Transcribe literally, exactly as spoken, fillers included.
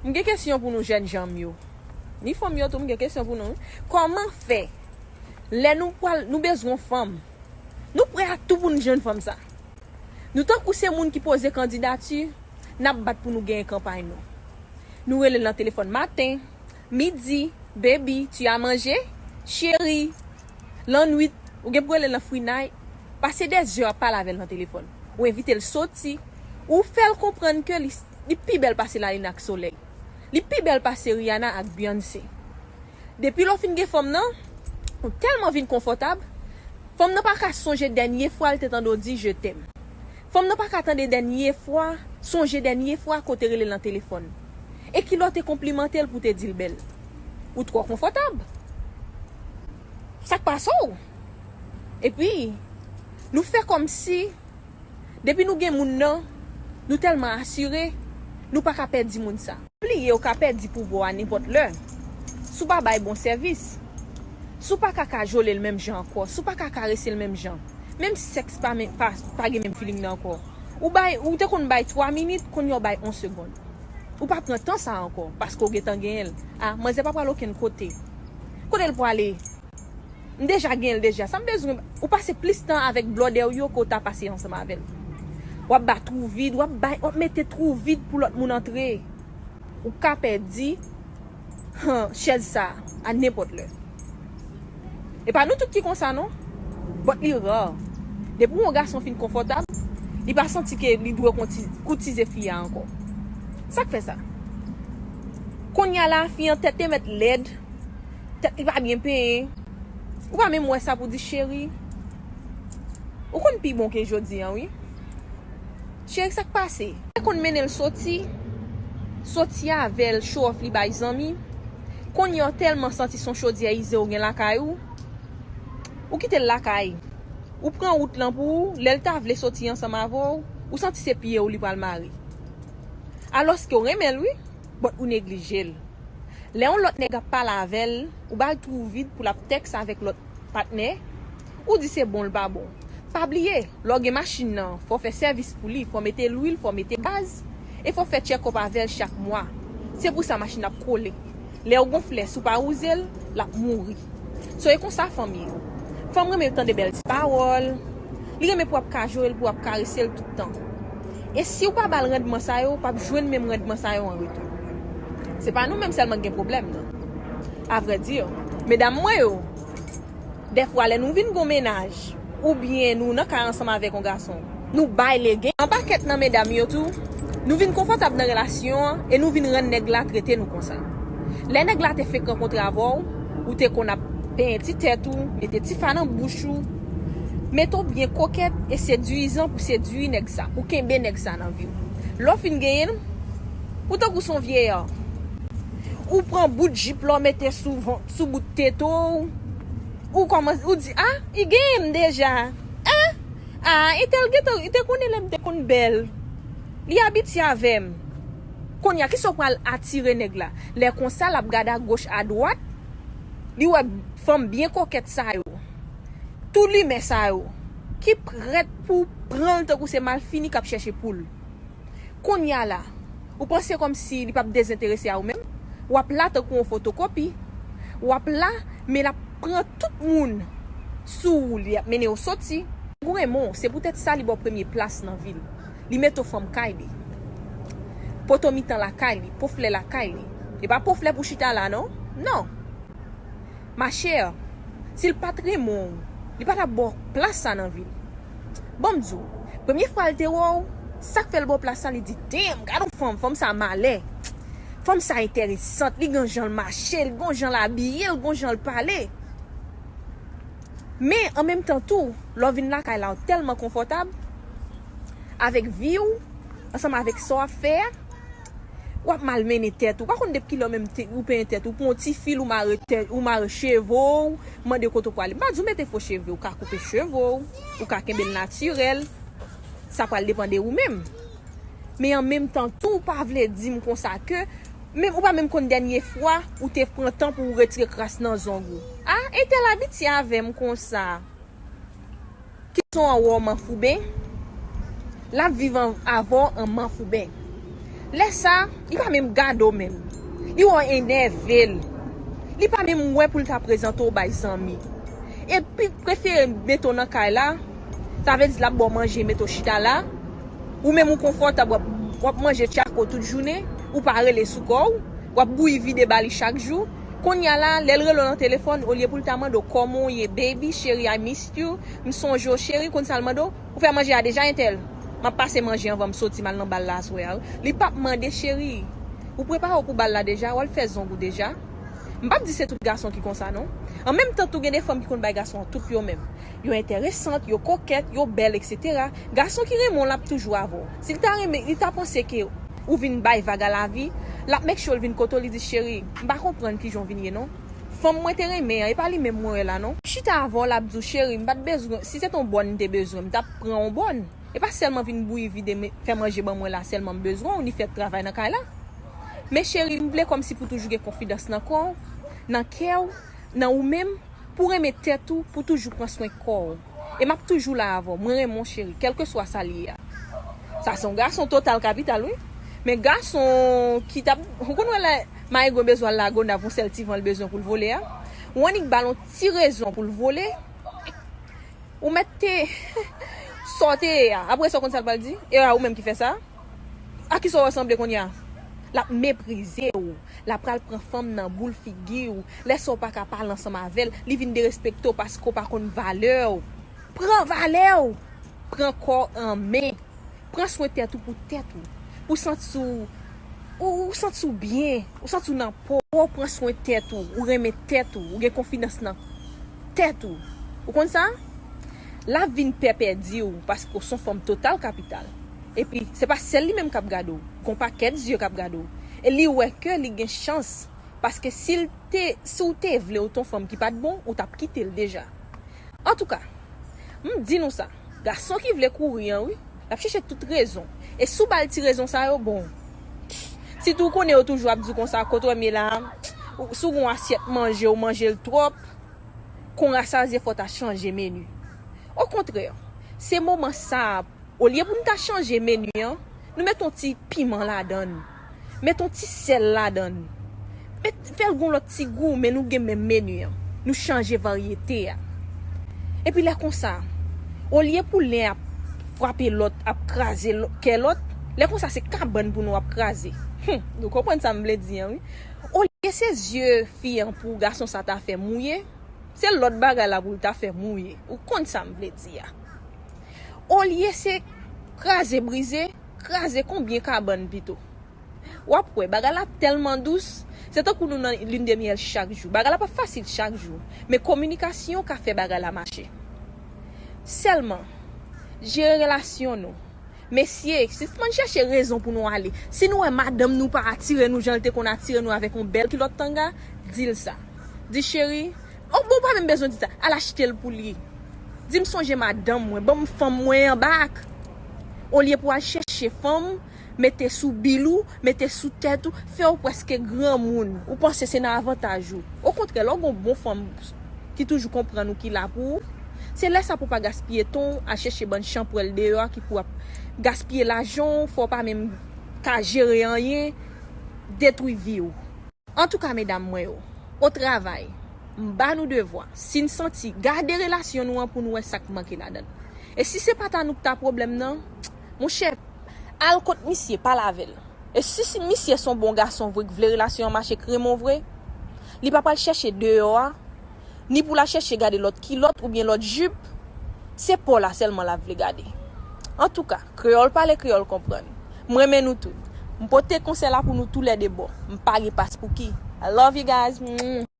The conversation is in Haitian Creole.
M gen kesyon pou nou jèn janm yo. Ni fanm yo tou, m gen kesyon pou nou. Kòman fè, lè nou pral, nou bezwen yon fanm, nou prè a tou pou nou jwenn fanm sa? Nou tankou se moun ki poze kandidati, n ap bat pou nou genyen kanpay nou. Nou rele l nan telefòn maten, midi, baby, tu as mangé? Cheri, lannwit, ou gen pou rele l nan free night, pase dèzè ap pale avè l nan telefòn. Ou envite l soti, ou fè l konprann ke li, li pi bèl pase lalin ak solèy. Li pi bèl pase Rihanna ak Beyoncé. Depi lè w fin gen fanm nan, ou tèlman vin konfòtab, fanm nan pa ka sonje dènye fwa l te tande w di je t'aime. Fanm nan pa ka tande dènye fwa, sonje dènye fwa ke w te rele l nan telefòn. E kilè w te konplimante l pou w te di l bèl. Ou twò konfòtab. Sa k pase w? Epi, nou fè kòmsi, depi nou gen moun nan, nou tèlman asire, nou pa ka pèdi moun sa. Bliye w ka pèdi pouvwa w a nenpòt lè. Si w pa bay bon sèvis, si w pa ka kajole l menm jan ankò, si w pa ka karese l menm jan, menm sèks pa, men, pa, pa gen menm feeling nan ankò. Ou bay, ou te konn bay twa minit, kounye a w bay yon segonn. Ou pa pran tan sa ankò, paske w gentan genyen l. A, manzè pa pral okenn kote. Kote l pwale? M deja gen l deja. Sa m bezwen, ou pase plis tan avèk blòdè w yo ke w ta pase ansanm avè l. W ap ba twou vid, w ap bay, w ap mete twou vid pou lòt moun antre. Ou ka pèdi, han, chèz sa a nenpòt lè. E pa nou tout ki konsa non. But li ra. Depi yon gason fin konfòtab, li pa santi ke li dwe konti-, koutize fi a ankò. Sa k fè sa? Kounye a la, fi an tèt te mèt lèd, tèt li pa byen penyen. Ou pa menm wè sa pou di cheri. Ou konn pi bon ke jodi a, wi. Cheri, sa k pase? Te konn mennen l soti, soti avè l, show off li bay zanmi. Kounye a w tèlman santi se yon chodyè ize w gen lakay ou. Ou kite l lakay. Ou pran wout lan pou ou, lè l ta vle soti ansanm avè w, ou santi se pye w li pral mare. Alòske w renmen l, wi, but ou neglije l. Lè yon lòt nèg ap pale avè l, ou ba l twou vid pou l ap tèks avèk lòt patnè, ou di se bon l pa bon. Pa bliye, lè w gen machin nan, fò w fè sèvis pou li, fò w mete lwil, fò w mete gaz, e fò w fè tchèkòp avè l chak mwa. Se pou sa machin ap kole. Lè w gon flè, si w pa wouze l, l ap mouri. So, e konsa fanm ye. Fanm renmen tande bèl ti pawòl. Li renmen pou w ap kajole l, pou w ap karese l tout tan. E si w pa ba l randman sa yo, w p ap jwenn menm randman sa yo an retou. Se pa nou menm sèlman ki gen pwoblèm nan. Avrèdi, medam mwen yo, dèfwa lè nou vin gon mennaj, oubyen nou nan kay ansanm avèk yon gason, nou bay legen. Yon pakèt nan medam yo tou, nou vin konfòtab nan relasyon an e nou vin rann nèg la trete nou konsa. Lè nèg la te fenk rankontre avè w, ou te konn ap penyen ti tèt ou, mete ti fa nan bouch ou, mete w byen kokèt e sedwizan pou sedwi nèg sa, pou kenbe nèg sa nan vi w. Lè w fin genyen l, ou tankou se yon vyeyè. Ou pran bout jip la w mete sou van-, sou bout tete w, ou kòmanse, ou di, a, li genyen m deja. A, a, entèl gentan, li te konnen lè m te konn bèl. Li abitye avè m. Kounye a, kisa w pral atire nèg la? Lè konsa, l ap gade agoch, adwat, li wè fanm byen kokèt sa yo, tou limen sa yo, ki prèt pou pran l tankou se malfini k ap chèche poul. Kounye a la, ou panse kòmsi li p ap dezenterese a ou menm? W ap la tankou yon fotokopi. W ap la, men l ap pran tout moun sou ou, li ap mennen yo soti. Nèg ou renmen w, se poutèt sa li ba w premye plas nan vi l. Li mete w fanm kay li. Poto mitan lakay li, po flè lakay li. E pa po flè pou chita la, non. Non. Machè, si l pa t renmen w, li pa t ap ba w plas sa nan vi l. Ban m di w, premye fwa l te wè w, sa k fè l ba w plas sa, li di, damn, gade yon fanm, fanm sa malè. Fanm sa enteresant, li gen jan l mache, li gen jan l abiye, li gen jan l pale. Men, an menm tan tou, lè w vin lakay la, w tèlman konfòtab avèk vi w, ansanm avèk sa w ap fè a, w ap malmennen tèt ou. Pa konn depi kilè w menm te, ou penyen tèt ou, pran yon ti fil, ou mare tèt, ou mare cheve w, mande kote w prale. M pa di w mete fo cheve, ou ka koupe cheve w, ou ka kenbe l natirèl. Sa pral depann de ou menm. Men an menm tan tou, ou pa vle di m konsa ke, menm, ou pa menm konn dènye fwa ou te pran tan pou w retire kras nan zong ou. A, entèl abitye avè m konsa. Ki son an wè w manfouben, l ap viv an, avè w an manfouben. Lè sa, li pa menm gade w menm. Li wè w enève l. Li pa menm wè pou l ta prezante w bay zanmi. Epi prefere mete w nan kay la, sa vle di l ap ba w manje, mete w chita la. Ou menm ou konfòtab, w ap, w ap manje tchako tout jounen, ou pa rele sou kò w, w ap bouyi vide ba li chak jou. Kounye a la, lè l rele w nan telefòn, olye pou l ta mande w kòman w ye, baby, cheri, I miss you, m sonje w, cheri, konn sa l mande w? Ou fè manje a deja, entèl? M ap pase manje anvan m soti, m al nan bal la aswè a, wi. Li p ap mande, cheri, ou prepare w pou bal la deja, w al fè zong ou deja? M p ap di se tout gason ki konsa, non. An menm tan tou, gen de fanm ki konn bay gason an tout yo menm. Yo enteresant, yo kokèt, yo bèl, etsetera. Gason ki renmen w, l ap toujou avè w. Si l ta renmen, li ta panse ke ou vin bay vag a lavi, l ap make sure l vin kote w, li di, cheri, m pa konprann kijan w vin ye, non. Fanm mwen te renmen an, e pa li menm mwen wè la, non. Chita avè w, l ap di w, cheri, m pa t bezwen, si se t on bòn m te bezwen, m t ap pran on bòn. E pa sèlman vin bouyi vide, fè manje ban mwen la sèlman m bezwen w, ni fè travay nan kay la. Men cheri, m vle kòmsi pou toujou gen konfidans nan kò w, nan kè w, nan ou menm, pou renmen tèt ou, pou toujou pran swen kò w. E m ap toujou la avè w. Mwen renmen w cheri, kèlkeswa sa l ye a. Sa se yon gason total kapital, wi. Men gason ki t ap, ou konn wè lè Mayegwen bezwen al Lagonav, yon sèl ti van l bezwen pou l vole a. Ou annik ba l yon ti rezon pou l vole. Ou mèt te sa w te ye a. Apre sa, w konn sa l pral di? E a ou menm ki fè sa? A kisa w resanble kounye a? L ap meprize w. L ap pral pran fanm nan boul figi w. Lè sa w pa ka pale ansanm avè l, li vin derespekte w paske w pa konn valè w. Pran valè w! Pran kò w an men. Pran swen tèt ou pou tèt ou. Pou santi w, ou, ou santi w byen. Ou santi w nan po w. Pran swen tèt ou. Ou renmen tèt ou. Ou gen konfidans nan tèt ou. Ou konn sa? L ap vin pè pèdi w paske w se yon fanm total kapital. Epi, se pa sèl li menm k ap gade w. Gon pakèt zye k ap gade w. E li wè ke li gen chans. Paske si l te, si w te vle w te yon fanm ki pa t bon, ou t ap kite l deja. Antouka, m di nou sa, gason ki vle kouri an, wi, l ap chèche tout rezon. E si w ba l ti rezon sa yo, bon. Sitou w konnen yo toujou ap di w konsa, kote w ye la, ou, si w gen yon asyèt manje, ou manje l twòp, kon w rasazye fò w ta chanje meni. Okontrè, se moman sa a, olye pou n ta chanje meni an, nou met yon ti piman ladan l. Met yon ti sèl ladan l. Met, fè l gon lòt ti gou, men nou gen menm meni an. Nou chanje varyete a. Epi lè konsa, olye pou len ap frape lòt, ap kraze lò-, kè lòt, lè konsa se kabann pou nou ap kraze. Hum, nou konprann sa m vle di an, wi. Olye se zye fi an pou gason sa ta fè mouye, se lòt bagay la pou l ta fè mouye. Ou konn sa m vle di a. Olye se kraze brize, kraze konbyen kabann pito. W ap wè, bagay la tèlman dous, se tankou nou nan lin de myèl chak jou. Bagay la p ap fasil chak jou, men kominikasyon ka fè bagay la mache. Sèlman, jere relasyon nou. Mesye, sispann chèche rezon pou nou ale. Si nou wè madanm nou pa atire nou jan l te konn atire nou avèk yon bèl kilòt tanga, di l sa. Di, cheri, oh, bon, ou pa menm bezwen di sa. Al achte l pou li. Di, m sonje madanm mwen, ban m fanm mwen an bak. Olye pou al chèche fanm, mete sou bil ou, mete sou tèt ou, fè w prèske granmoun. Ou panse se nan avantaj ou. Okontrè, lè w gen yon bon fanm ki toujou konprann ou, ki la pou ou, se lè sa pou w pa gaspiye tan w al chèche bann chanpwèl deyò a ki pou ap gaspiye lajan w, fè w pa menm ka jere anyen, detwi vi w. Antouka, medam mwen yo, o travay, m ba nou devwa. Si n santi, gade relasyon nou an pou n wè sa k manke ladan l. E si se pa t a nou k ta pwoblèm nan, monchè, al kot misye, pale avè l. E si, si misye se yon bon gason vre, k vle relasyon an mache, k renmen w vre, li pa pral chèche deyò a, ni pou l al chèche gade lòt kilòt oubyen lòt jip, se pa w la sèlman l ap vle gade. Antouka, kreyòl pale, kreyòl konprann. M renmen nou tout. M pote konsèy la pou nou toulède bò. M pa gen paspouki. I love you guys. Mwah.